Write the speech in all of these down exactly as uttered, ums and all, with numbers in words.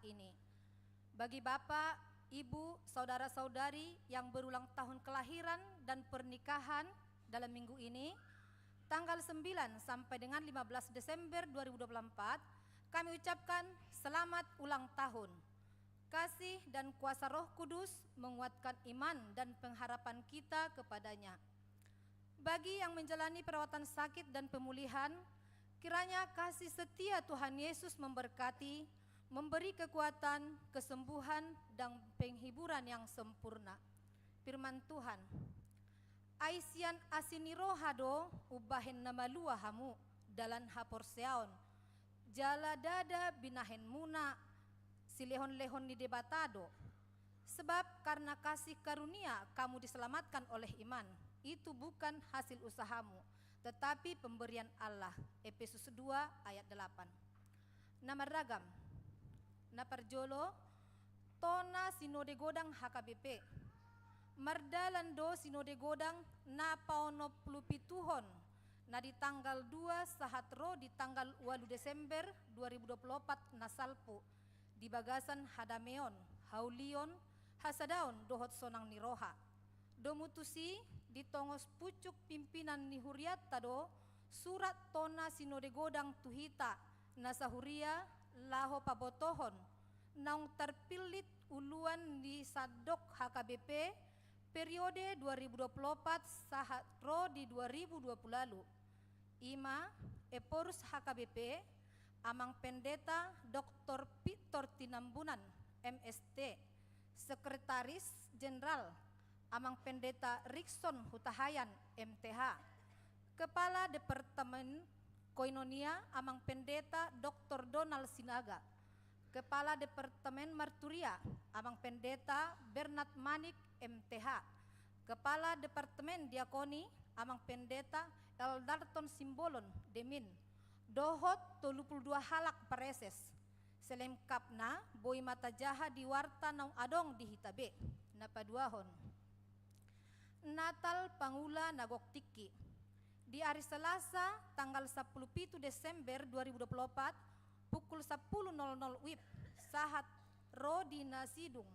ini. Bagi bapak, ibu, saudara-saudari yang berulang tahun kelahiran dan pernikahan dalam minggu ini, tanggal sembilan sampai dengan lima belas Desember dua ribu dua puluh empat, kami ucapkan selamat ulang tahun. Kasih dan kuasa Roh Kudus menguatkan iman dan pengharapan kita kepada-Nya. Bagi yang menjalani perawatan sakit dan pemulihan, kiranya kasih setia Tuhan Yesus memberkati, memberi kekuatan, kesembuhan, dan penghiburan yang sempurna. Firman Tuhan, "Ai sian asi ni roha do umbahen na malua hamu dalan haporseaon, jala ndada binahenmuna silehon-lehon ni Debata do. Sebab karena kasih karunia kamu diselamatkan oleh iman. Itu bukan hasil usahamu, tetapi pemberian Allah." Efesus dua ayat delapan. Na marragam. Na parjolo, tona Sinode Godang H K B P. Mardalan do Sinode Godang na paonomplupituhon, na di tanggal dua sahat ro di tanggal ualu Desember dua ribu dua puluh opat na salpu, di bagasan hadameon, haulion, hasadaon dohot sonang ni roha. Domu tusi, ditongos pucuk pimpinan ni hurianta do surat tona Sinode Godang tu hita na sahuria laho pabotohon naung tarpillit uluan ni sandok H K B P periode dua ribu dua puluh opat sahat ro di dua ribu dua puluh ualu. I ma, Ephorus H K B P, Amang Pendeta Doktor Victor Tinambunan, M S T, Sekretaris Jenderal, Amang Pendeta Rikson Hutahaean, M T H, Kepala Departemen Koinonia, Amang Pendeta Doktor Donald Sinaga, Kepala Departemen Marturia, Amang Pendeta Bernard Manik, M T H, Kepala Departemen Diakoni, Amang Pendeta Eldarton Simbolon, Demin, dohot tolu pulu dua halak pareses. Selengkapna boi ma tajaha di warta naung adong di hita be. Na paduahon. Natal Pangula na gok tingki. Di ari Selasa, tanggal sampulu pitu Desember dua ribu dua puluh opat, pukul sampulu nol nol wib, sahat ro di na sidung,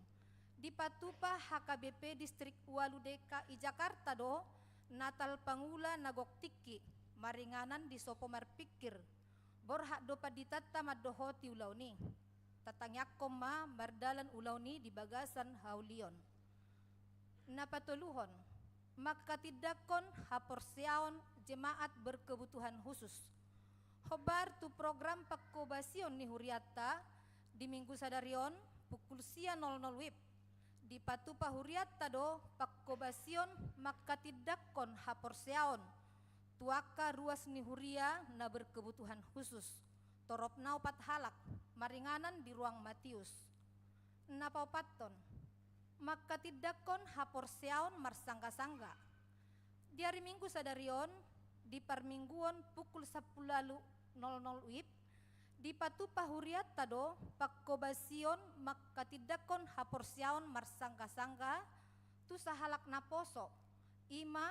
dipatupa H K B P Distrik ualu D K I Jakarta do Natal Pangula na gok tingki, maringanan di sopo marpingkir. Borhat do panditanta mandohoti ulaon i. Tatangiangkon ma mardalan ulaon i di bagasan haulion. Na patoluhon, mangkatindangkon haporseaon jemaat berkebutuhan khusus. Hombar tu program pangkobasion ni hurianta di Minggu sadari on, pukul sia nol nol wib, dipatupa hurianta do pangkobasion mangkatindangkon haporseaon tu angka ruas ni huria na berkebutuhan khusus, torop na opat halak, maringanan di ruang Matius. Na paopathon, mangkatindangkon haporseaon marsanggasangga. Di ari Minggu sadari on, di parmingguon pukul sampulu ualu nol nol wib, dipatupa hurianta do pangkobasion mangkatindangkon haporseaon marsanggasangga tu sahalak naposo, i ma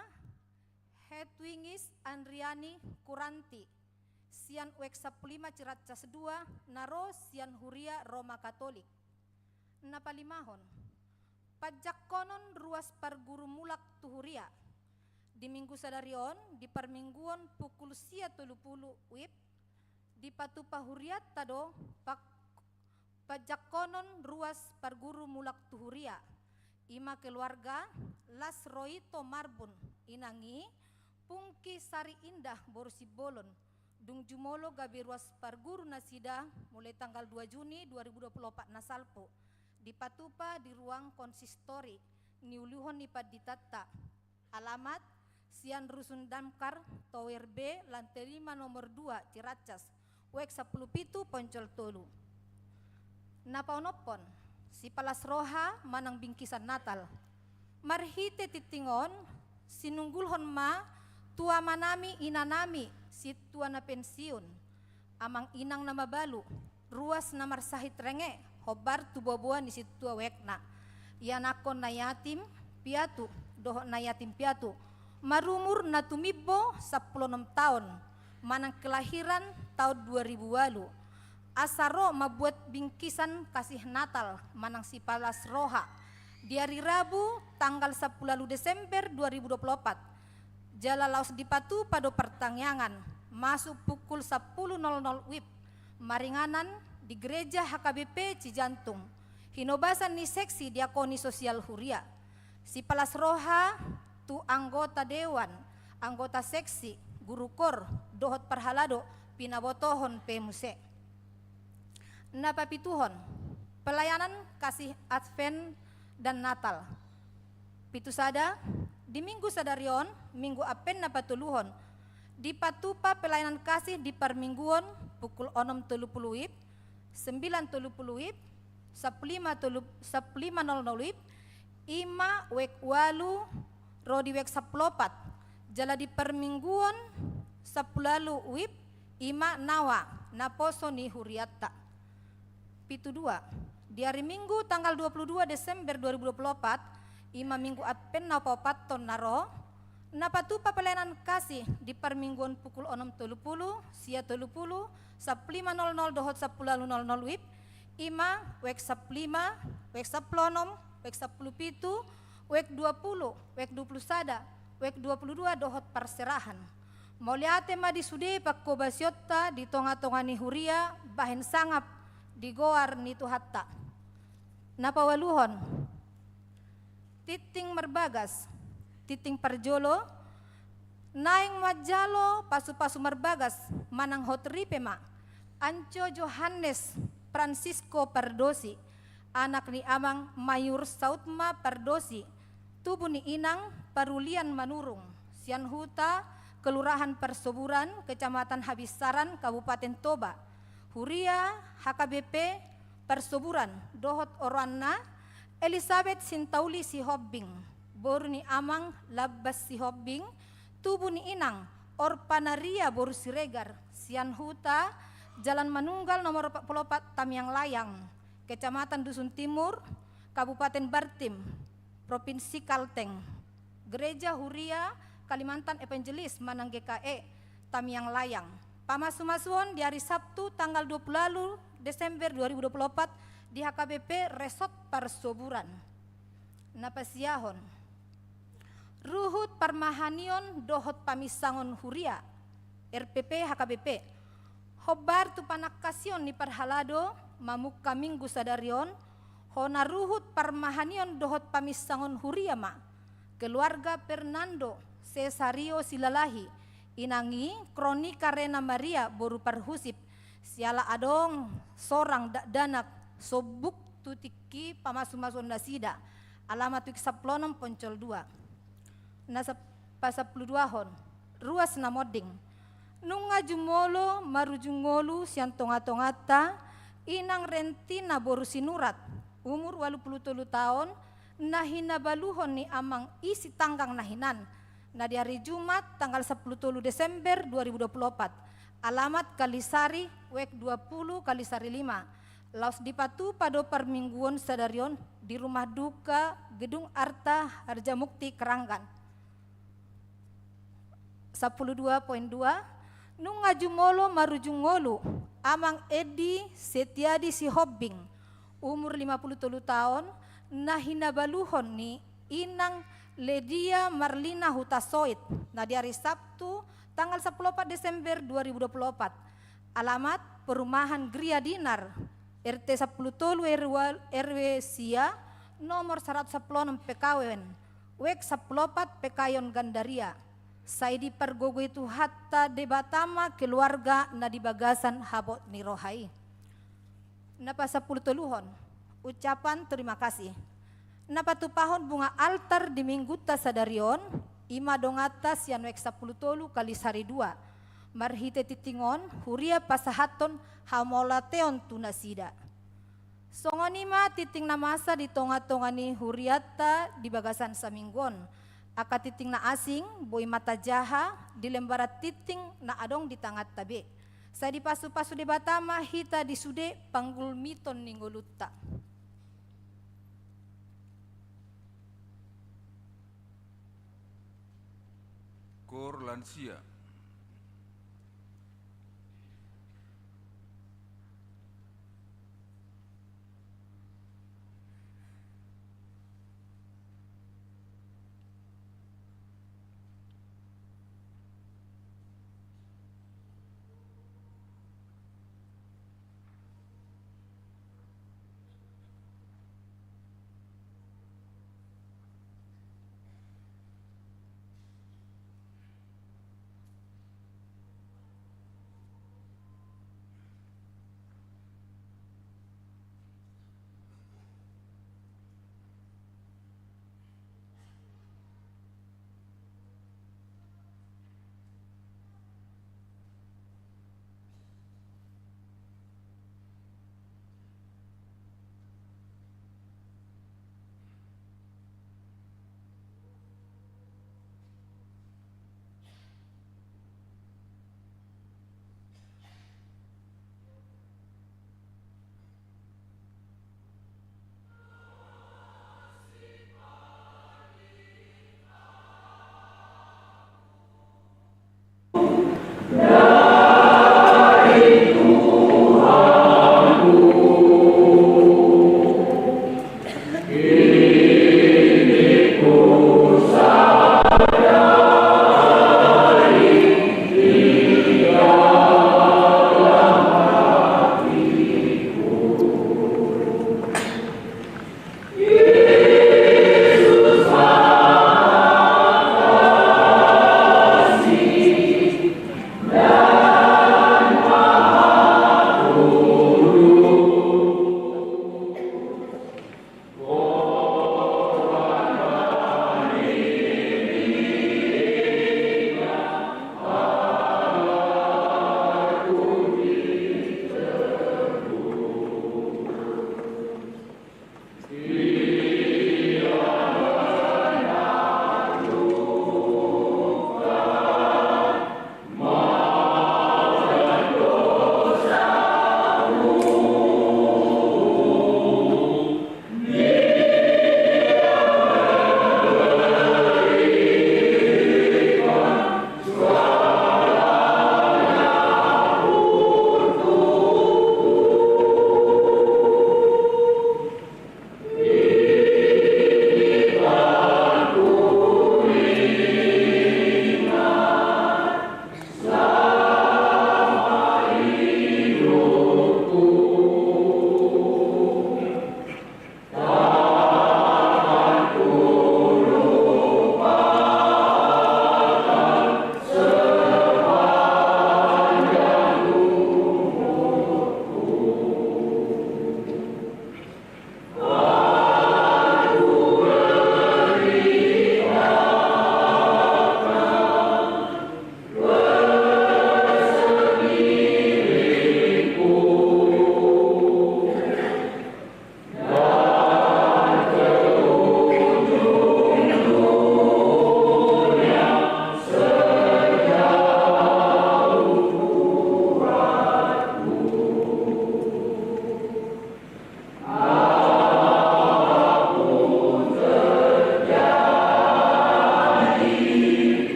Hedwigis Andriani Kuranti, sian U K sampulu lima Ciracas dua, na ro sian Huria Roma Katolik. Na palimahon, panjangkonon ruas parguru mulak tu huria. Di Minggu sadari on, di parmingguon pukul sia tolu pulu wib, dipatupa hurianta do pak-, panjangkonon ruas parguru mulak tu huria. I ma keluarga Las Roito Marbun, inang i Pungki Sari Indah boru Simbolon, dung jumolo gabe ruas parguru nasida mulai tanggal dua Juni dua ribu dua puluh opat na salpu, dipatupa di ruang konsistori, niuluhon ni panditanta. Alamat, sian Rusun Damkar, Tower B, lantai lima nomor dua, Ciracas, U K sampulu pitu, Poncol tolu. Na paonomhon, sipalas roha manang bingkisan Natal. Marhite tingting on, sinunggulhon ma tu amanami inanami sintua na pensiun, amang inang na mabalu, ruas na marsahit renge, hombar tu boaboa ni sintua wekna. Ianakhon na yatim piatu, dohot na yatim piatu, marumur na tumimbo sampulu onom taon, manang kelahiran taon dua ribu ualu. asa ro mambuat bingkisan kasih Natal manang sipalas roha di ari Rabu tanggal sampulu ualu Desember dua ribu dua pulu opat. Jala laos dipatupa do partangiangan masuk pukul sampulu nol nol wib maringanan di Gereja H K B P Cijantung, hinobasan ni seksi diakoni sosial huria. Sipalas roha tu anggota dewan, anggota seksi, guru kor, dohot parhalado, pinabotohon pe muse. Na papituhon, pelayanan kasih Advent dan Natal. Pitu sada, di minggu sadari on, minggu Advent na patoluhon, dipatupa pelayanan kasih di parmingguon pukul onom tolu pulu wib, sembilan tolu pulu wib, sampulu lima tolu, sampulu lima nol nol wib, ima wek ualu ro di wek sampulu opat, jala di parmingguon sampulu ualu wib, ima nawa naposo ni huriatta. Pitu dua, di ari Minggu tanggal dua pulu dua Desember dua ribu dua pulu opat, ima Minggu Advent na paopathon na ro, na patupa pelayanan kasih di parmingguon pukul onom tolu pulu, sia tolu pulu, sampulu lima nol nol dohot sampulu ualu nol nol wib, ima wek sampulu lima, wek sampulu onom, wek sampulu pitu, wek dua pulu, wek dua pulu sada, wek dua pulu dua dohot parserahan. Mauliate ma di sude panghobasionta di tonga-tonga ni huria bahen sangap di goar ni Tuhanta. Na paualuhon, tintin marbagas, tintin parjolo, naeng manjalo pasu-pasu marbagas manang hot ripe ma Anco Johannes Francisco Pardosi, anak ni amang Mayur Sautma Pardosi, tubu ni inang Parulian Manurung, sian huta Kelurahan Parsoburan, Kecamatan Habinsaran, Kabupaten Toba, huria H K B P Parsoburan, dohot oroanna Elisabet Sintauli Sihombing, boru ni amang Lambas Sihombing, tubu ni inang Orpanaria boru Siregar, sian huta Jalan Manunggal nomor opat pulu opat, Tamiang Layang, Kecamatan Dusun Timur, Kabupaten Bartim, Provinsi Kalteng. Gereja Huria Kalimantan Evangelis manang G K E, Tamiang Layang. Pamasu-masuon di ari Sabtu tanggal dua pulu ualu Desember dua ribu dua pulu opat di H K B P Resort Parsoburan. Na pasiahon, ruhut parmahanion dohot paminsangon huria, R P P H K B P. Hombar tu panangkasion ni parhalado mamungka Minggu sadari on, hona ruhut parmahanion dohot paminsangon huria ma keluarga Fernando Cesario Silalahi, inang i Kronika Rena Maria boru Parhusip, siala adong sorang dakdanak sombuk tu tingki pamasu-masuon nasida, alamat wik sampulu onom Poncol dua. Na sa-, pasampulu duahon, ruas na monding. Nunga jumolo marujung ngolu sian tonga-tonganta, inang Rentina boru Sinurat, umur ualu pulu tolu taon, na hinabaluhon ni amang i Sitanggang na hinan, na di ari Jumat tanggal sampulu tolu Desember dua ribu dua pulu opat, alamat Kalisari, wek dua pulu Kalisari lima. Laos dipatupa do parmingguon sadari on di rumah duka Gedung Arta Harjamukti Keranggan. Sampulu dua poin dua, nunga jumolo marujung ngolu amang Edi Setiadi Sihombing, umur lima pulu tolu taon, na hinabaluhon ni inang Ledia Marlina Hutasoit, na di ari Sabtu tanggal sampulu opat Desember dua ribu dua pulu opat. Alamat perumahan Gria Dinar, R T sampulu tolu R W, R W sia, nomor saratus sampulu onom Pekayon, wek sampulu opat Pekayon Gandaria. Sai dipargogoi Tuhanta Debata ma keluarga na di bagasan habot ni roha i. Na pasampulu toluhon, ucapan terima kasih. Na patupahon bunga altar di Minggunta sadari on, i ma donganta sian wek sampulu tolu Kalisari dua. Marhite tintin on, huria pasahathon hamauliateon tu nasida. Songon i ma tintin na masa di tonga-tonga ni hurianta di bagasan saminggu on. Angka tintin na asing, boi ma tajaha di lembaran tintin na adong di tanganta be. Sai dipasu-pasu Debata ma hita di sude panggulmiton ni ngolunta. Kor lansia.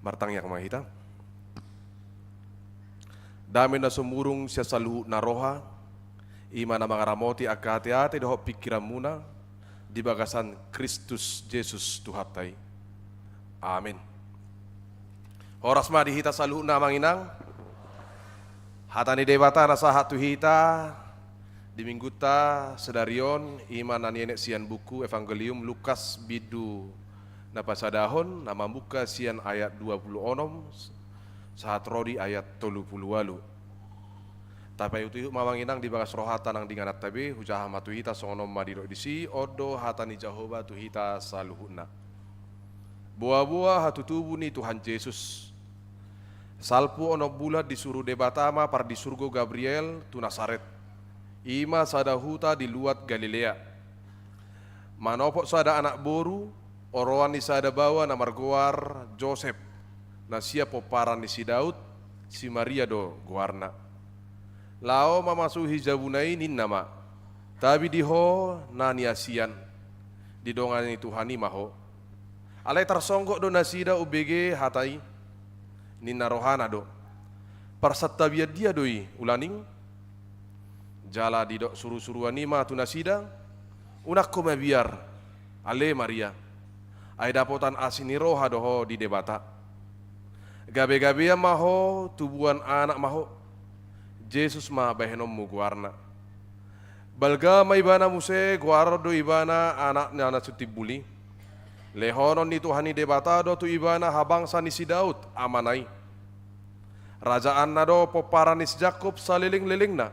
Martangiang ma hita. Dame na sumurung sian saluhutna roha, i ma na mangaramoti angka ateate dohot pingkiranmuna di bagasan Kristus Jesus Tuhanta i. Amin. Horas ma di hita saluhutna, amang inang. Hata ni Debata na sahat tu hita di minggunta sadari on, i ma na nienet sian buku Evangelium Lukas bindu na pasadahon, na mamungka sian ayat dua pulu onom sahat ro di ayat tolu pulu ualu. Tapaihutihut ma, amang inang, di bagas rohanta nang di ingananta be, hujaha ma tu hita songon on ma didok disi: On do hata ni Jahowa tu hita saluhutna. Boaboa hatutubu ni Tuhan Jesus. Salpu onom bulan disuru Debata ma pardisurgo Gabriel tu Nasaret, i ma sada huta di luat Galilea. Manopot sada anak boru, oroan ni sada baoa na margoar Josep, na sian pomparan ni si Daud, si Maria do goarna. Laho mamasuhi jabuna i, ninna ma: Tabi di ho na niasian, didongani Tuhan i ma ho. Alai tarsonggot do nasida umbege hata i. Ninna rohana do: Parsantabian dia do i ulaning? Jala didok surusuruan i ma tu nasida: Unang ho mabiar, ale Maria, ai dapotan asi ni roha do ho di Debata. Gabegabean ma ho, tubuan anak ma ho. Jesus ma bahenonmu goarna. Balga ma ibana muse, goaron do ibana Anakna na Sitimbul i. Lehonon ni Tuhan i Debata do tu ibana habangsa ni si Daud, amana i. Rajaanna do pomparan ni si Jakkob salelenglelengna,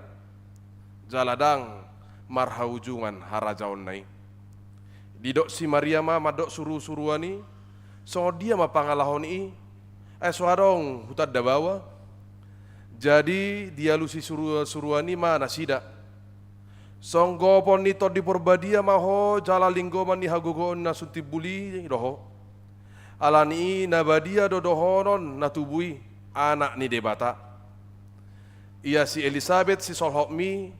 jala ndang marhaujungan harajaonna i. Didok si Maria ma mandok surusuruan i: Songon dia ma pangalaho ni i, ai so adong hutanda baoa? Jadi dialusi suruan-suruan i ma nasida. Songgopon ni Tondi Porbadia ma ho jala linggoman ni hagogoon na sun timbul i do ho. Alani i na badia do dohonon na tubu i, Anak ni Debata. Ia si Elisabet sisolhotmi,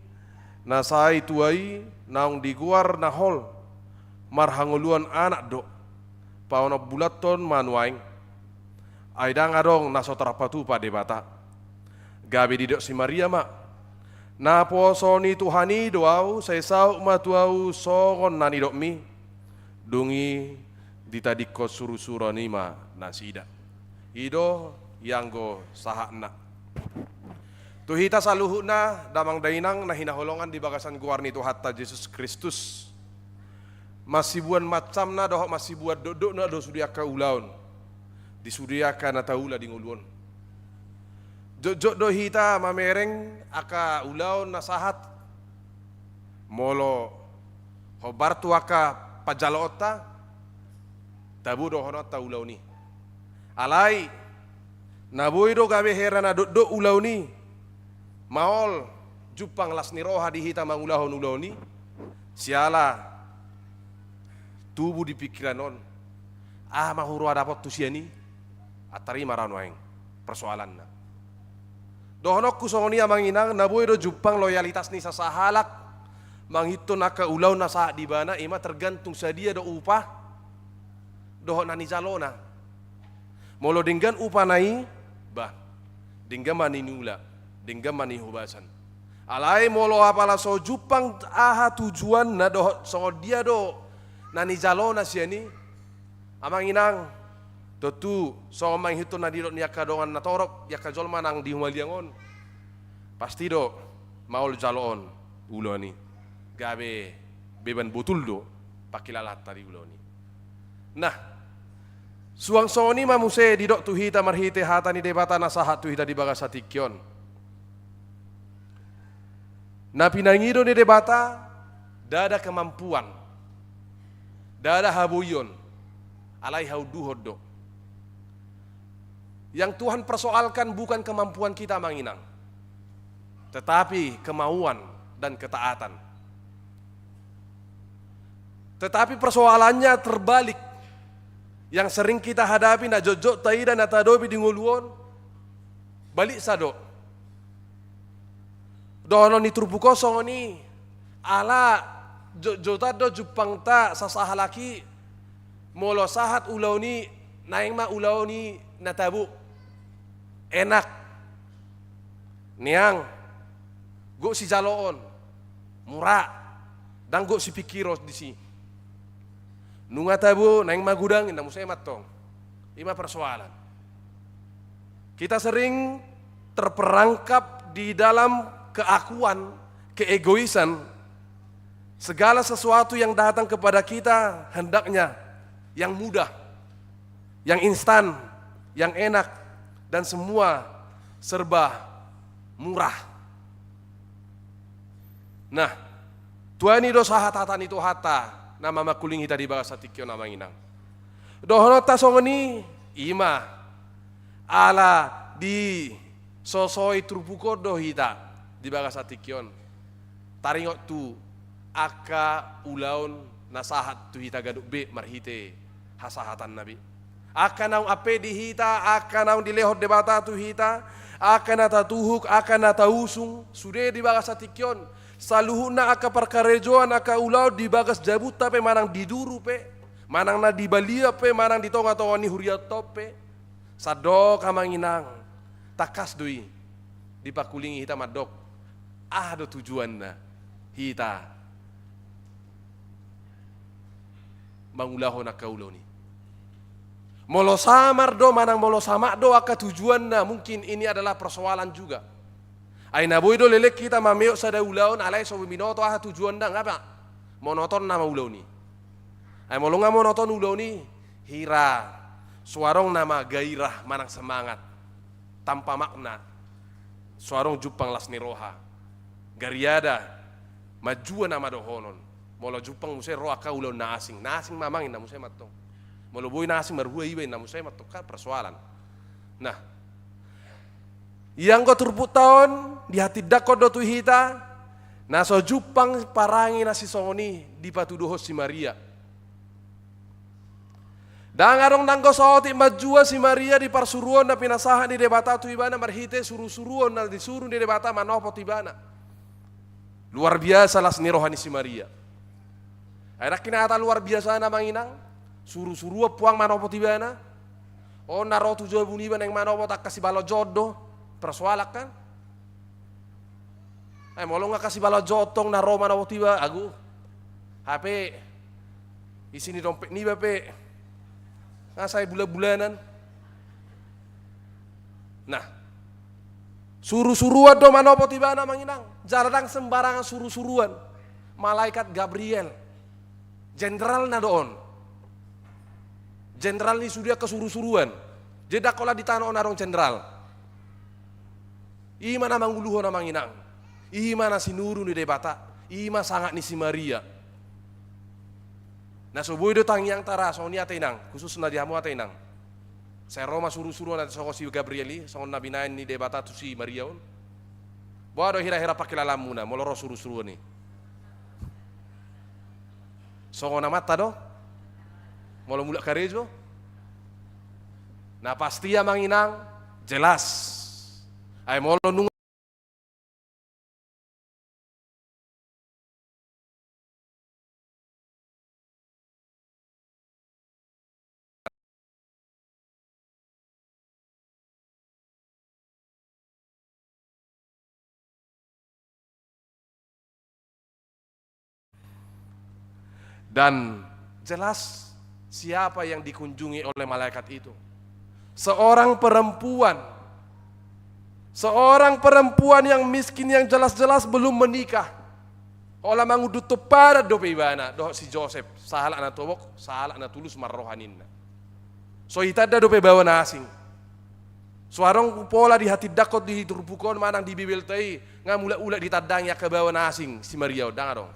na sai tua i, naung digoar na hol, marhangoluan anak do, paonom bulanhon ma nuaeng. Ai ndang adong na so tarpatupa Debata. Gabe didok si Maria ma: Naposo ni Tuhan i do ahu, sai saut ma tu ahu songon na nidokmi. Dung i ditadingkon surusuruan i ma nasida. I do i anggo sahatna. Tu hita saluhutna, damang dainang na hinaholongan di bagasan goar ni Tuhanta Jesus Kristus. Masibuan macamna dohot masibuan dokdokna do sude angka ulaon di sude angka na taula di ngolu on. Jotjot do hita mamereng angka ulaon na sahat. Molo hombar tu angka panjaloonta, tabo dohononta ulaon i. Alai na boi do gabe hera na dokdok ulaon i, maol jumpang las ni roha di hita mangulahon ulaon i, siala tubu di pingkiran on: Aha ma huroha dapot tu sian i? Antar i ma ra nuaeng persoalanna. Dohononku songon i, amang inang, na boi do jumpang loyalitas ni sasahalak mangihuthon angka ulaon na sahat di ibana, i ma tergantung sadia do upa dohot na nijalona. Molo denggan upana i, bah, denggan ma niula, denggan ma nihobasan. Alai molo apala so jumpang aha tujuanna dohot songon dia do na nijalona sian i, amang inang, tontu songon mangihuthon na nidok ni angka dongan na torop, di angka jolma nang di humaliang on, pasti do maol jaloon ulaon i. Gabe beban botul do pangkilalaanta di ulaon i. Nah, suang songon i ma muse didok tu hita marhite hata ni Debata na sahat tu hita di bagasan tingki on. Na pinangido ni Debata, ndada kemampuan, ndada haboion, alai haunduhon do. Yang Tuhan persoalkan bukan kemampuan kita, amang inang, tetapi kemauan dan ketaatan. Tetapi persoalannya terbalik. Yang sering kita hadapi, na jotjot taida, na taadopi di ngolu on, baliksa do. Dohonon ni turpuk on songon i, ala jotjotan do jumpangta sasahalak i, molo sahat ulaon i, naeng ma ulaon i na tabo, enak, neang, gok sijaloon, mura, ndang gok sipingkiron disi. Nunga tabo, naeng ma godang, ninna muse mantong. I ma persoalan. Kita sering terperangkap di dalam keakuan, keegoisan, segala sesuatu yang datang kepada kita hendaknya yang mudah, yang instan, yang enak, dan semua serba murah. Nah, tuani do sahat hata ni Tuhanta na mamangkuling hita di bagasan tingki on, amang inang. Dohononta songon i, i ma, ala disosoi turpuk on do hita di bagasan tingki on. Taringot tu angka ulaon na sahat tu hita ganup be marhite hasahatanna be. Angka naung ampe di hita, angka naung dilehon Debata tu hita, angka na tatuhuk, angka na tausung, sude di bagasan tingki on. Saluhutna angka parkarejoan, angka ulaon di bagas jabunta pe, manang di duru pe, manang na di balian pe, manang di tongatonga ni hurianta on pe. Sandok, amang inang, tangkas do i dipangkulingi hita mandok, aha do tujuanna hita mangulahon angka ulaon i. Molo samar do manang molo samak do angka tujuanna, mungkin ini adalah persoalan juga. Ai na boi do leleng hita mameok sada ulaon alai so binoto aha tujuanna, nga ba? Monoton nama ulaon i. Ai molo nga monoton ulaon i, hira so adong nama gairah manang semangat, tanpa makna, so adong jumpang las ni roha. Gariada manjua nama dohonon. Molo jumpang muse ro angka ulaon na asing, na asing ma amang, ninna muse mantong. Molo boi na asing marhua iba, ninna muse mantong, kan persoalan. Nah, Ia anggo turpukta on dihatindangkon do tu hita, na so jumpang parange na sisongon i dipatuduhon si Maria. Ndang adong nanggo saotik manjua si Maria di parsuruon na pinasahat ni Debata tu ibana marhite surusuruon na disuru ni Debata manopot ibana. Luar biasa las ni roha ni si Maria. Ai ndang hata luar biasa na manginang, surusuruon puang manopot ibana. On na ro tu jabu niba naeng manopot angka sibalojot do, persoalan kan. Ai molo nga angka sibalojot tong na ro manopot iba, agu. Hape isi ni dompet niba pe nga sai bulan-bulanan. Nah, surusuruon do manopot ibana manginang. Jala ndang sembarangan surusuruon. Malaikat Gabriel. Jenderalna do on. Jenderal ni sude angka surusuruon. Jadi ndang holan di tano on adong jenderal. Ima na manguluhon na manginang. Ima na sinuru ni Debata. Ima sangap ni si Maria. Na so boi do tangiangta ra songon i ate inang, khususna di hamu ate inang. Sai ro ma surusuruon ate songon si Gabriel i, songon na binahen ni Debata tu si Maria on. Boha do hira-hira pangkilalaanmuna molo ro surusuruon i? Songon amanta do? Molo mulak karejo? Na pasti ia manginang jelas. Ai molo nunga Dan jelas siapa yang dikunjungi oleh malaikat itu. Seorang perempuan. Seorang perempuan yang miskin, yang jelas-jelas belum menikah. Holan mangudut tu padan dope ibana dohot si Josep, sahalak na tobok, sahalak na tulus marroha ninna. So itanda dope baoa na asing. So adong pola dihatindangkon di turpuk on manang di Bibelta i, nga mulak-ulak ditandangi angka baoa na asing si Maria on, ndang adong.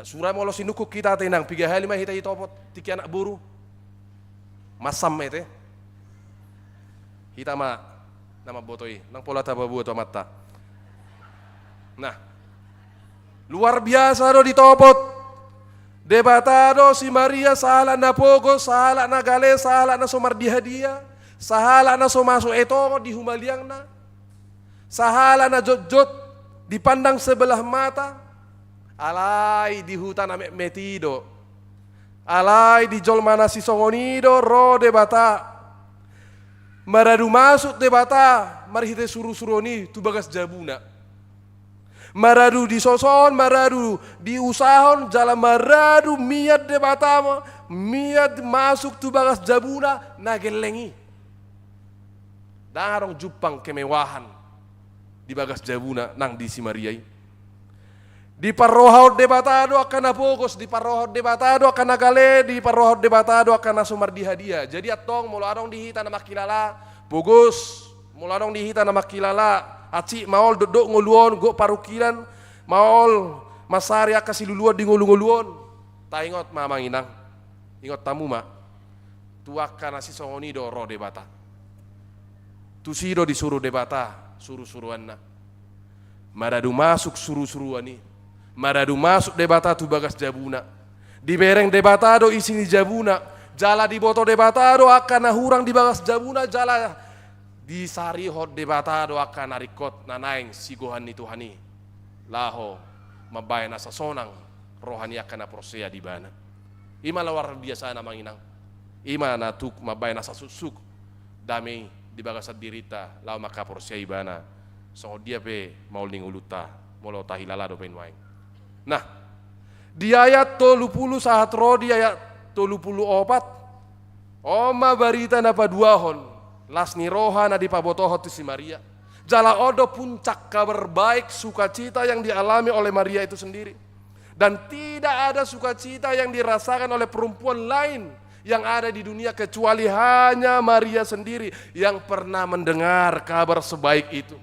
Sura molo sinungkun hita ate inang, piga hali ma hita ditopot tingki anak boru? Masam ete. Hita ma na mamboto i, ndang pola tapaboa tu amanta. Nah, luar biasa do ditopot Debata do si Maria sahalak na pogos, sahalak na gale, sahalak na so mardiadia, sahalak na so masuk etongon di humaliangna, sahalak na jotjot dipandang sebelah mata. Alai di huta na metmet i do, alai di jolma na sisongon i do ro Debata. Maradu masuk Debata marhite surusuruon i tu bagas jabuna. Maradu disosohon, maradu diusahon, jala maradu mian Debata, mian masuk tu bagas jabuna na gelleng i. Ndang adong jumpang kemewahan di bagas jabuna nang di si Maria i. Diparrohahon Debata do angka na pogos, diparrohahon Debata do angka na gale, diparrohahon Debata do angka na so mardiadia. Jadi antong molo adong di hita na mangkilala pogos, molo adong di hita na mangkilala hansit maol dokdok ngolu on, gok parungkilon, maol mansari angka siluluan di ngolu-ngolu on, taingot ma amang inang, ingot hamu ma. Tu angka na sisongon i do ro Debata. Tusi do disuru Debata surusuruanna. Maradu masuk surusuruan i. Maradu masuk Debata tu bagas jabuna. Dibereng Debata do isi ni jabuna. Jala diboto Debata do angka na hurang di bagas jabuna, jala disarihon Debata do angka na ringkot na naeng sigohan ni Tuhan i, laho mambahen asa sonang roha ni angka na porsea di ibana. Ima luar biasa na amang inang. Ima na tuk mambahen asa suksuk dame i di bagasan dirinta laho mangkaporseai ibana. Songon dia pe maol ni ngolunta molo tahilala dope nuaeng. Nah, di ayat tolu pulu sahat ro di ayat tolu pulu opat, on ma barita na paduahon las ni roha na dipabotohon tu si Maria. Jala on do puncak kabar baik sukacita yang dialami oleh Maria itu sendiri. Dan tidak ada sukacita yang dirasakan oleh perempuan lain yang ada di dunia kecuali hanya Maria sendiri yang pernah mendengar kabar sebaik itu.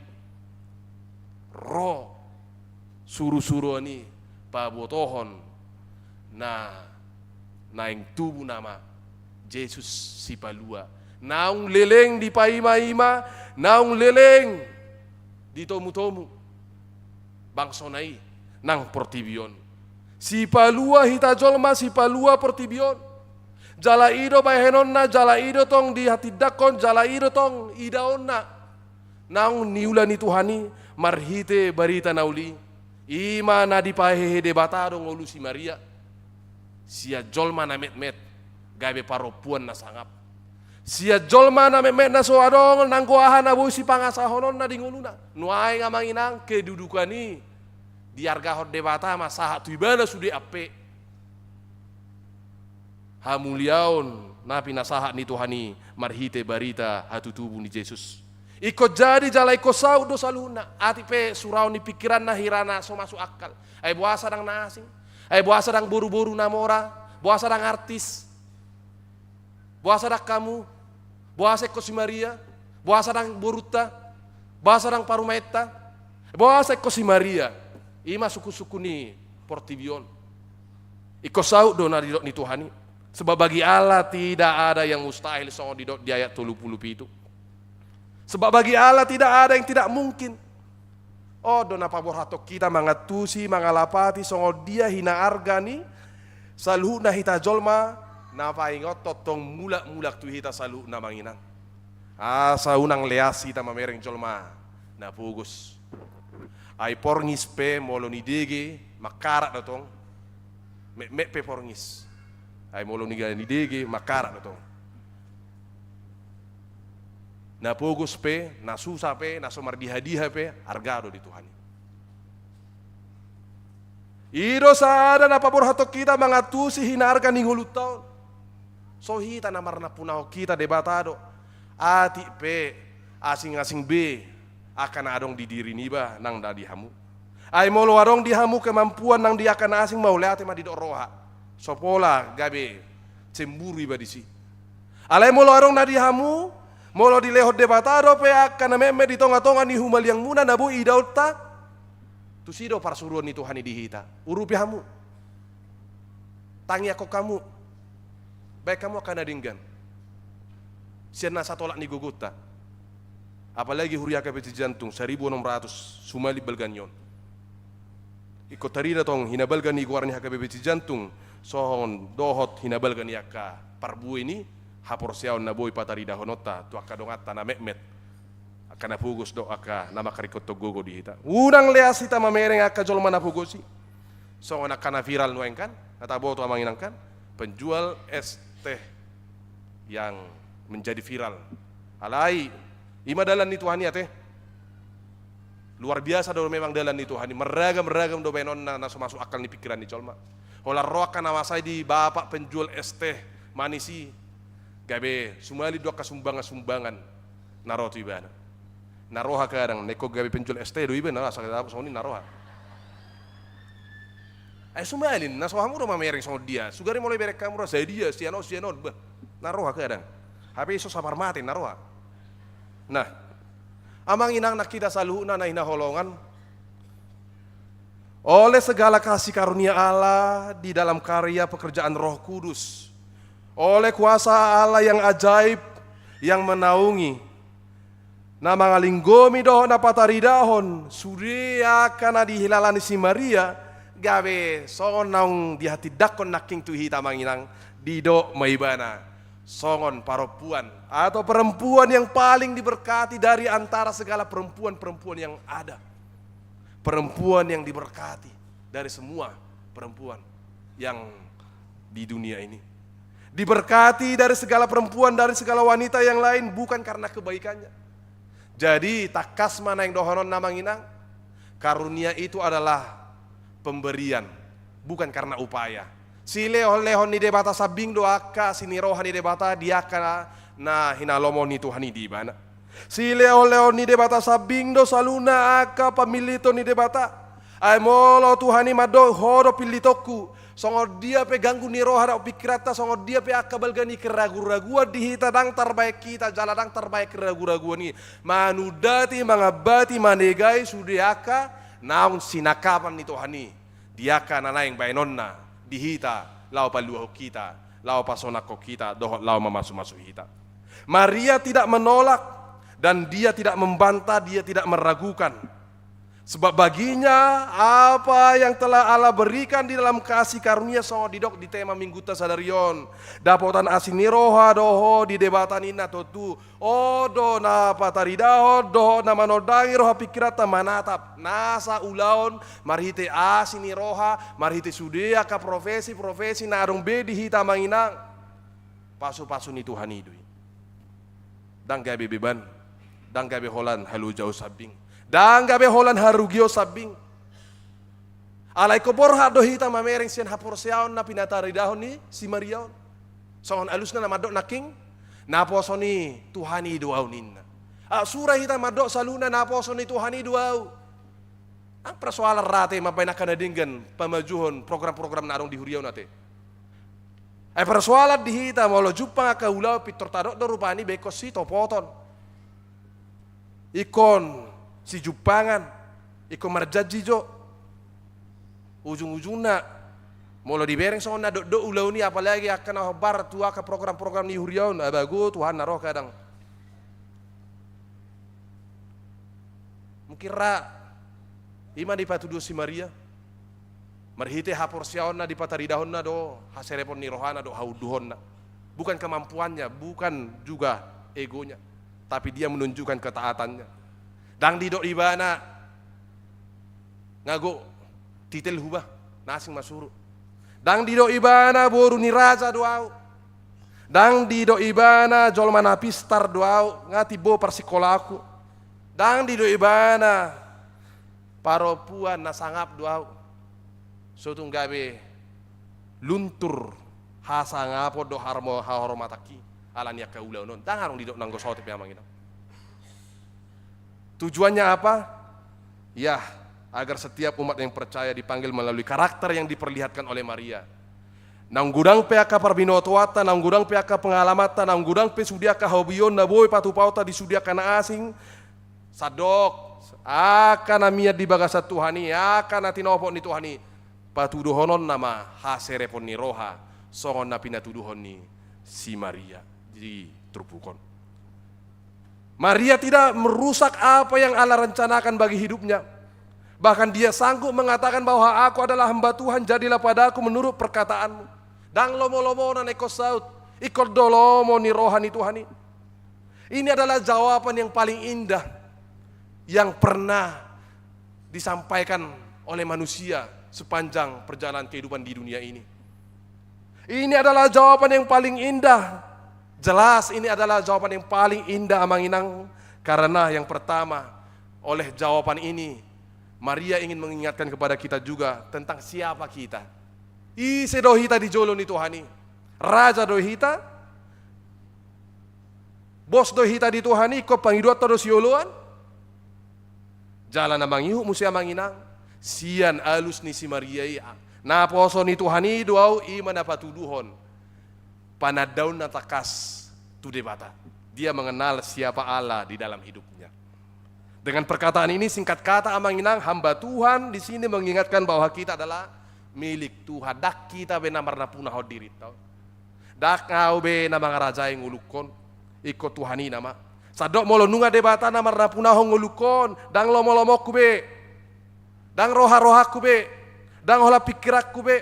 Ro surusuruan i pabotohon na naeng tubu nama Jesus Sipalua. Naung leleng dipaimaima, naung leleng ditomutomu bangsona i nang portibi on. Sipalua hita jolma, sipalua portibi on. Jala i do bahenonna, jala i do tong dihatindangkon, jala i do tong idaonna. Naung niula ni Tuhan i marhite barita na uli, i ma na dipahehe Debata do ngolu si Maria. Sian jolma na metmet gabe parompuan na sangap. Sian jolma na metmet na so adong nanggo aha na boi sipangasahononna di ngoluna. Nuaeng amang inang, kedudukan i diargahon Debata ma sahat tu ibana sude ampe. Hamuliaon na pinasahat ni Tuhan i marhite barita hatutubu ni Jesus. Ingkon jadi jala ingkon saut do saluhutna. Atik pe suraon ni pingkiranna hira na so masuk akal. Ai boasa ndang na asing? Ai boasa ndang boruboru na mora? Boasa ndang artis? Boasa ndang hamu? Boasa ingkon si Maria? Boasa ndang borunta? Boasa ndang parumaenta? Boasa ingkon si Maria? I ma sungkunsungkun ni portibi on. Ingkon saut do na didok ni Tuhan i. Sebab bagi Allah tidak ada yang mustahil, songon didok di ayat tolu pulu pitu. Sebab bagi Allah tidak ada yang tidak mungkin. On do na paborhathon hita mangantusi, mangalapati songon dia hinaarga ni saluhutna hita jolma, na paingothon tong mulakmulak tu hita saluhutna amang inang. Asa unang leas hita mamereng jolma na pogos. Ai porngis pe molo nidege mangkarak do tong. Metmet pe porngis. Ai molo niga nidege mangkarak do tong. Na pogos pe, na susa pe, na so mardihadiha pe, arga do di Tuhan i. I do sada na paborhathon hita mangantusi hinaarga ni ngolunta on. So hita na marnampunahon hita Debata do. Atik pe asing-asing be angka na adong di diri niba nang na di hamu. Ai molo adong di hamu kemampuan nang di angka na asing, mauliate ma didok roha. So pola gabe cemburu iba disi. Alai molo adong na di hamu, molo dilehon Debata dope angka na metmet di tongatonga ni humaliangmuna na boi idaonta, tusi do parsuruon ni Tuhan i di hita. Urupi hamu. Tangiangkon hamu. Baen hamu angka na denggan. Sian na satolap ni gogonta. Apalagi huria H K B P Cijantung, seribu enam ratus, sumalin balga ni on. Ingkon tarida tong hinabalga ni goar ni H K B P Cijantung, songon dohot hinabalga ni angka parbue ni haporseaon na boi pataridahononta tu angka donganta na metmet, angka na pogos dohot angka na mangkaringkothon gogo di hita. Unang leas hita mamereng angka jolma na pogos i. Songon angka na viral nuaeng kan, na taboto amang inang kan, penjual es teh yang menjadi viral. Alai, i ma dalan ni Tuhan i ate. Luar biasa do memang dalan ni Tuhan i, marragam-ragam do baenonna na so masuk akal ni pingkiran ni jolma. Holan ro angka na masa i di bapak penjual es teh manis i, gabe sumalin do angka sumbangan-sumbangan na ro tu ibana. Na roha kadang, na ingkon gabe penjual es teh do iba, na asa songon i na roha. Ai sumalin, na so hamu do mamereng songon dia, sugari molo ibereng hamu ra sadia, sian on, sian on, bah, na roha kadang. Hape so sabar mate na roha. Nah, amang inang nang hita saluhutna na hinaholongan, oleh segala kasih karunia Allah di dalam karya pekerjaan Roh Kudus, oleh kuasa Allah yang ajaib, yang menaungi, na mangalinggomi dohot na pataridahon sude angka na dihilala ni si Maria, gabe songon naung dihatindangkon nangkin tu hita amang inang, didok ma ibana songon parompuan atau perempuan yang paling diberkati dari antara segala perempuan-perempuan yang ada. Perempuan yang diberkati dari semua perempuan yang di dunia ini. Diberkati dari segala perempuan, dari segala wanita yang lain, bukan karena kebaikannya. Jadi, tangkas ma naeng dohononna amang inang, karunia itu adalah pemberian, bukan karena upaya. Silehonlehon ni Debata sambing do angka siniroha ni Debata di angka na hinalomohon ni Tuhan i di ibana. Silehonlehon ni Debata sambing do saluhutna angka pamilliton ni Debata. Ai molo Tuhan i mandok, ho do pillitonku, songon dia pe ganggu ni roha dohot pingkiranta, songon dia pe angka balga ni keraguraguan di hita, ndang tarbaen hita jala ndang tarbaen keraguraguan i manundati, mangambati, manegai sude angka naung sinangkapan ni Tuhan i di angka na naeng baenonna di hita, laho paluahon hita, laho pasonangkon hita dohot laho mamasumasu hita. Maria tidak menolak dan dia tidak membantah, dia tidak meragukan. Sebab baginya apa yang telah Allah berikan di dalam kasih karunia songon didok di tema mingguta sadari on. Dapotan asi ni roha do ho di Debata ninna, tontu on do na pataridahon dohot na manondangi roha pingkiranta manatap nasa ulaon marhite asi ni roha, marhite sude angka profesi-profesi na adong be di hita amang inang. Pasu-pasu ni Tuhan i do i. Ndang gabe beban, ndang gabe holan halojaon sambing, ndang gabe holan harugion sambing. Alai ingkon borhat do hita mamereng sian haporseaon na pinataridahon ni si Maria on. Songon alusna na mandok nangkin, naposo ni Tuhan i do ahu ninna. Ah, sura hita mandok saluhutna naposo ni Tuhan i do ahu. Ndang persoalan ra ate mambaen angka na denggan pamajuhon program-program na adong di huria on ate. Ai persoalan di hita molo jumpang angka ulaon pintor tadok do rupani be ingkon sitopoton. Ingkon sijumpangan, ingkon marjanji jo. Ujung-ujungna molo dibereng songon na dokdok ulaon i, apalagi angka na hombar tu angka program-program ni huria on, abago Tuhan na ro kadang. Mungkin ra, i ma dipatuduhon si Maria. Marhite haporseaonna dipataridahonna do haserepon ni rohana do haunduhonna. Bukan kemampuannya, bukan juga egonya, tapi dia menunjukkan ketaatannya. Ndang didok ibana, nga gok titelhu bah, na asing ma suru. Ndang didok ibana boru ni raja do ahu. Ndang didok ibana jolma na pistar do ahu, nga timbo parsikolaanku. Ndang didok ibana parompuan na sangap do ahu. So tung gabe luntur hasangapon do harmo-, hahormatanki ala ni angka ulaon on. Ndang adong didok nanggo sotik pe amang inang. Tujuannya apa? Ya, agar setiap umat yang percaya dipanggil melalui karakter yang diperlihatkan oleh Maria. Naung godang pe angka parbinotoanta, naung godang pe angka pengalamanta, naung godang pe sude angka hobion na boi patupaonta di sude angka na asing, sandok angka na mian di bagasan Tuhan i, angka na tinopot ni Tuhan i, patuduhononna ma haserepon ni roha, songon na pinatuduhon ni si Maria di turpuk on. Maria tidak merusak apa yang Allah rencanakan bagi hidupnya. Bahkan dia sanggup mengatakan bahwa, "Aku adalah hamba Tuhan, jadilah padaku menurut perkataan-Mu." Ndang lomo-lomona na ingkon saut, ingkon do lomo ni roha ni Tuhan i. Ini adalah jawaban yang paling indah yang pernah disampaikan oleh manusia sepanjang perjalanan kehidupan di dunia ini. Ini adalah jawaban yang paling indah. Jelas ini adalah jawaban yang paling indah, amang inang. Karena yang pertama, oleh jawaban ini, Maria ingin mengingatkan kepada kita juga tentang siapa kita. Ise do hita di jolo ni Tuhan i? Raja do hita? Bos do hita di Tuhan i, ingkon pangidoanta do sioloan? Jala na mangihut muse amang inang, sian alus ni si Maria i, naposo ni Tuhan i do ahu, i ma na patuduhon panandaon na tangkas tu Debata. Dia mengenal siapa Allah di dalam hidupnya. Dengan perkataan ini, singkat kata amang inang, hamba Tuhan di sini mengingatkan bahwa kita adalah milik Tuhan. Ndang hita be na marnapunahon dirinta on. Ndang ahu be na mangarajai ngolungkon, ingkon Tuhan i nama. Sandok molo nunga Debata na marnapunahon ngolungkon, ndang lomo-lomoku be, ndang roha-rohaku be, ndang holan pingkiranku be.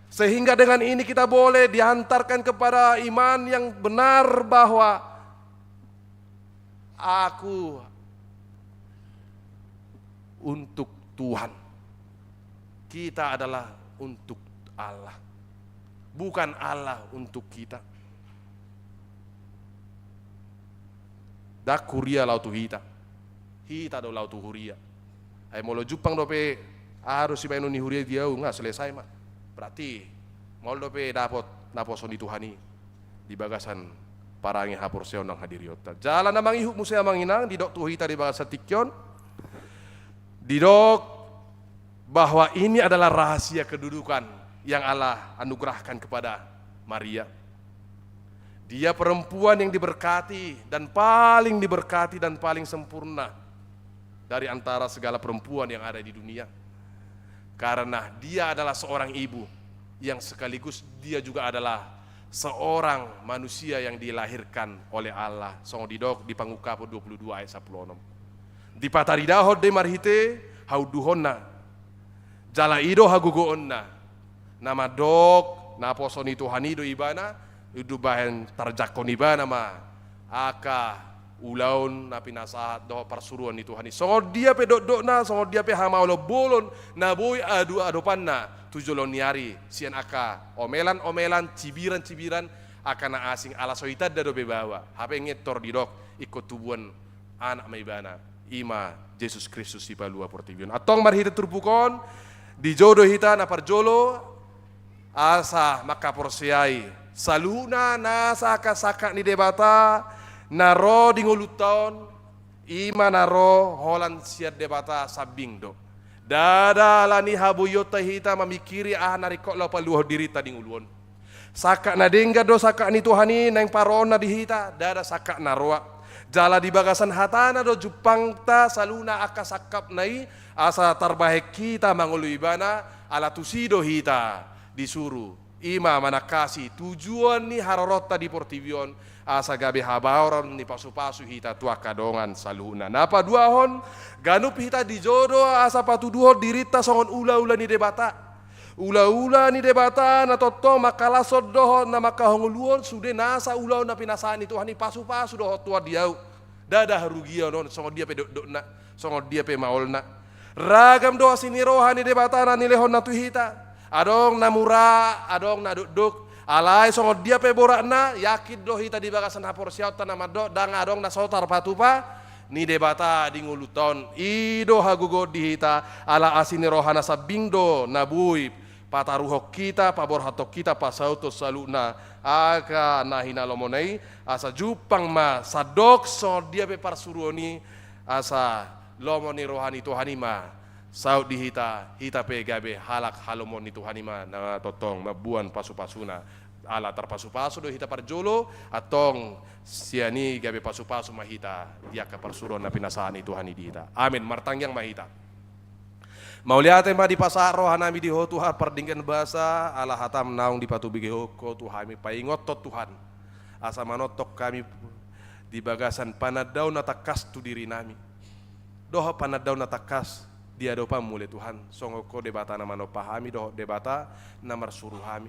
Sehingga dengan ini kita boleh diantarkan kepada iman yang benar bahwa aku untuk Tuhan. Kita adalah untuk Allah. Bukan Allah untuk kita. Ndang huria laho tu hita. Hita do laho tu huria. Ai molo jumpang dope aha do sibahenon ni huria i di ahu, nga selesai ma. Berarti maol dope dapot naposo ni Tuhan i di bagasan parange haporseaon nang hadirionta. Jala na mangihut muse amang inang, didok tu hita di bagasan tingki on, didok bahwa ini adalah rahasia kedudukan yang Allah anugerahkan kepada Maria. Dia perempuan yang diberkati dan paling diberkati dan paling sempurna dari antara segala perempuan yang ada di dunia. Karena dia adalah seorang ibu yang sekaligus dia juga adalah seorang manusia yang dilahirkan oleh Allah, songon didok di Pangungkapon dua puluh dua ayat sampulu onom. Dipataridahon do i marhite haunduhonna, jala i do hagogoonna. Na mandok naposo ni Tuhan i do ibana, umbahen tarjangkon ibana ma angka ulaon na pinasahat dohot parsuruon ni Tuhan i. Songon dia pe dokdokna, songon dia pe hamaolon bolon na boi adu adopanna tu joloan ni ari, sian angka omelan-omelan, cibiran-cibiran, angka na asing, ala so itanda dope baoa. Hape ngetor didok, ingkon tubuan anak ma ibana, i ma Jesus Kristus sipalua portibi on. Antong marhite turpuk on, dijou do hita na parjolo, asa mangkaporseai saluhutna nasa angka sangkap ni Debata na ro di ngolunta on, i ma na ro holan sian Debata sambing do. Ndada ala ni haboionta hita mamingkiri aha na ringkot laho paluahon dirinta di ngolu on. Sangkap na denggan do sangkap ni Tuhan i naeng paroonna di hita, ndada sangkap na roa. Jala di bagasan hatana do jumpangta saluhutna angka sangkapna i, asa tarbahen hita mangolu ibana, ala tusi do hita disuru. I ma manangkasi tujuan ni haroroonta di portibi on, asa gabe habaoran ni pasupasu hita tu angka dongan saluhutna. Na paduahon, ganup hita dijou do asa patuduhon dirinta songon ulaula ni Debata. Ulaula ni Debata na tongtong mangkalashon dohot na mangkahangoluhon sude nasa ulaon na pinasahat ni Tuhan i, pasupasu do ho Tuhan di ahu. Ndada harugion on, songon dia pe dokdokna, songon dia pe maolna. Ragam do asi ni roha ni Debata na nilehonna tu hita. Adong na mura, adong na dokdok. Alai songon dia pe boratna, yakin do hita di bagasan haporseaonta na mandok, ndang adong na so tarpatupa ni Debata di ngolunta on. I do hagogoon di hita, ala asi ni rohana sambing do na boi pataruhon hita, paborhathon hita, pasauthon saluhutna angka na hinalomona i, asa jumpang ma sandok songon dia pe parsuruon i, asa lomo ni roha ni Tuhan i ma saut di hita, hita pe gabe halak halomoan ni Tuhan i ma na tongtong mamboan pasupasuna. Ala tarpasupasu do hita parjolo, antong sian i gabe pasupasu ma hita di angka parsuruon na pinasahat ni Tuhan i di hita. Amin. Martangiang ma hita. Mauliate ma dipasahat rohanami di Ho Tuhan pardenggan basa, ala hatam naung dipatobegehon Ho tu hami, paingothon Tuhan, asa manongtong hami di bagasan panandaon na tangkas tu dirinami dohot panandaon na tangkas di adopanmu ale Tuhan, songon Ho Debata na manompa hami dohot Debata na marsuru hami.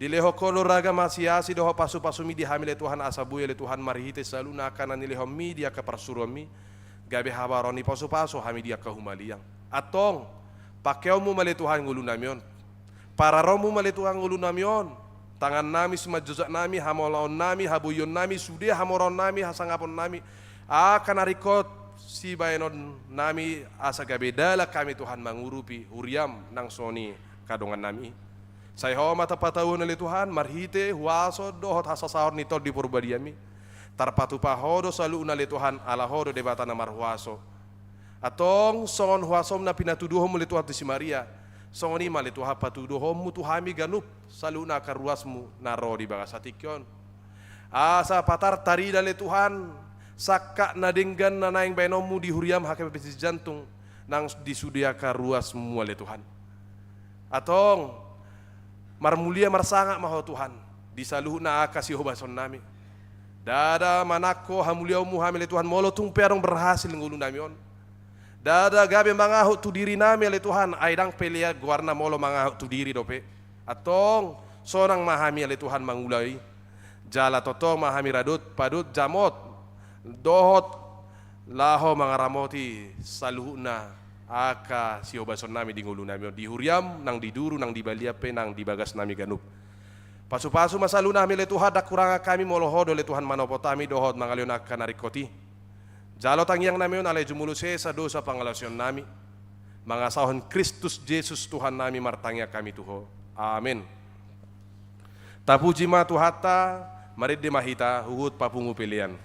Dilehon Ho do ragam asiasi dohot pasupasumi di hami ale Tuhan, asa boi ale Tuhan marhite saluhutna angka na nilehonmi di angka parsuruonmi, gabe habaoran ni pasupasu hami di angka humaliang. Antong, pangkeonmu ma ale Tuhan ngolunami on. Pararonmu ma ale Tuhan ngolunami on. Tangannami, simanjujungnami, hamolaonnami, haboionnami, sude hamoraonnami, hasangaponnami, angka na ringkot sibahenonnami, asa gabe dalan hami Tuhan mangurupi huriam nang songon i angka dongannami i. Sai Ho ma tapatauhon ale Tuhan, marhite huaso dohot hasasaor ni Tondi Parbadiami. Tarpatupa Ho do saluhutna ale Tuhan, ala Ho do Debata na marhuaso. Antong songon huasom na pinatuduhonmu ale Tuhan tu si Maria, songon i ma ale Tuhan patuduhonmu tu hami ganup saluhutna angka ruasmu na ro di bagasan tingki on. Asa patar tarida ale Tuhan sangkap na denggan na naeng bahenonmu di huriam hape pe si jantung nang di sude angka ruasmu ale Tuhan. Antong, marmulia marsangap ma Ho Tuhan di saluhutna angka sihobasonnami. Ndada manangko hamuliaonmu hami ale Tuhan molo tung pe adong berhasil ngolunami on. Ndada gabe mangahut tu dirinami ale Tuhan, ai ndang pe lean goarna molo mangahut tu diri dope. Antong, sonang ma hami ale Tuhan mangula i. Jala tongtong ma hami radot, padot, jamot, dohot laho mangaramoti saluhutna angka sihobasonnami di ngolunami on, di huriam nang di duru nang di balian pe nang di bagasnami ganup. Pasupasu ma saluhutna hami ale Tuhan, ndang hurangan hami molo Ho do ale Tuhan manopot hami dohot mangalehon angka na ringkot i. Jalo tangiangnami on alai jumolo sesa dosa pangalaosionnami. Mangasahon Kristus Jesus Tuhannami martangiang hami tu Ho. Amen. Tapuji ma Tuhanta, marende ma hita huhut papungu pelean.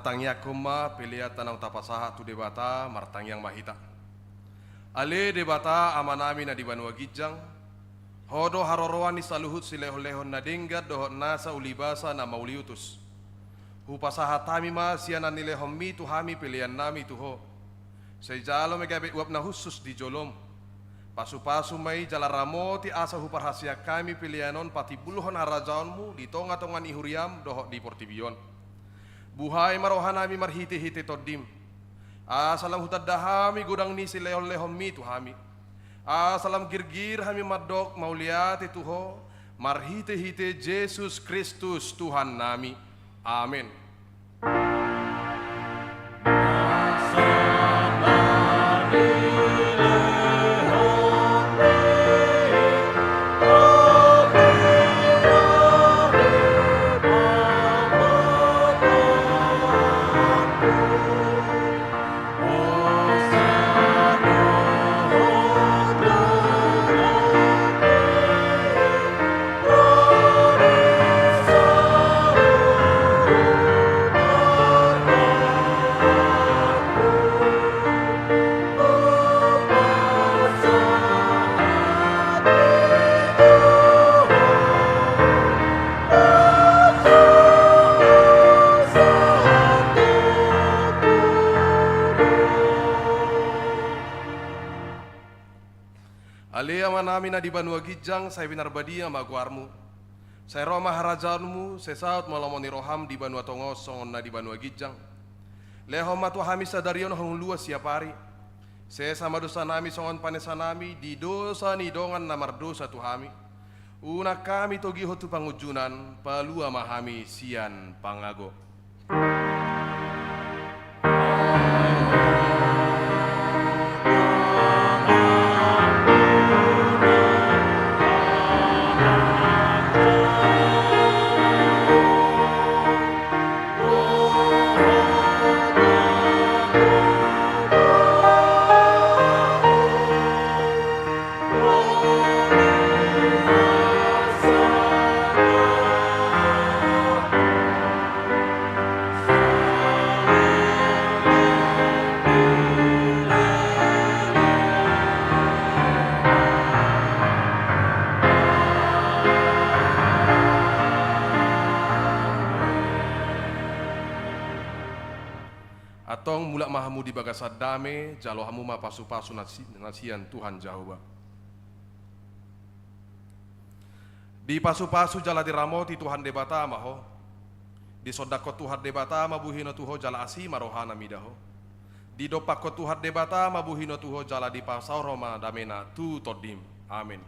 Tangiangkon ma pelean na naung tapasahat tu Debata. Martangiang ma hita. Ale Debata Amanami na di banua ginjang, Ho do haroroan ni saluhut silehonlehon na denggan dohot nasa ulibasa na mauliutus. Hupasahat hami ma sian na nilehonMi tu hami peleannami tu Ho. Sai jalo ma gabe uap na hushus di joloM. Pasupasu ma i jala ramoti asa huparhaseang hami pelean on patimbulhon harajaonMu di tongatonga ni huriaM dohot di portibi on. Buhai ma rohanami marhitehite TondiM, asa lam hutanda hami godang ni silehonlehonMi tu hami, asa lam girgir hami mandok mauliate tu Ho, marhitehite Jesus Kristus Tuhannami. Amen. Ale Amanami na di banua ginjang, sai pinarbadia ma goarMu. Sai ro ma harajaonMu, sai saut ma lomo ni rohaM di banua tonga on songon na di banua ginjang. Lehon ma tu hami sadari on hangoluan siapari. Sesa ma dosanami songon panesanami di dosa ni dongan na mardosa tu hami. Unang hami togihon tu pangunjunan, palua ma hami sian pangago. Antong mulak ma hamu di bagasan dame, jalo hamu ma pasupasu na si-, na sian Tuhan Jahowa. Dipasupasu jala diramoti Tuhan Debata ma ho. Disondangkon Tuhan Debata ma buhina tu ho jala asi ma rohana mida ho. Didompakkon Tuhan Debata ma buhina tu ho jala dipasaor ho ma damena tu tondim. Amen.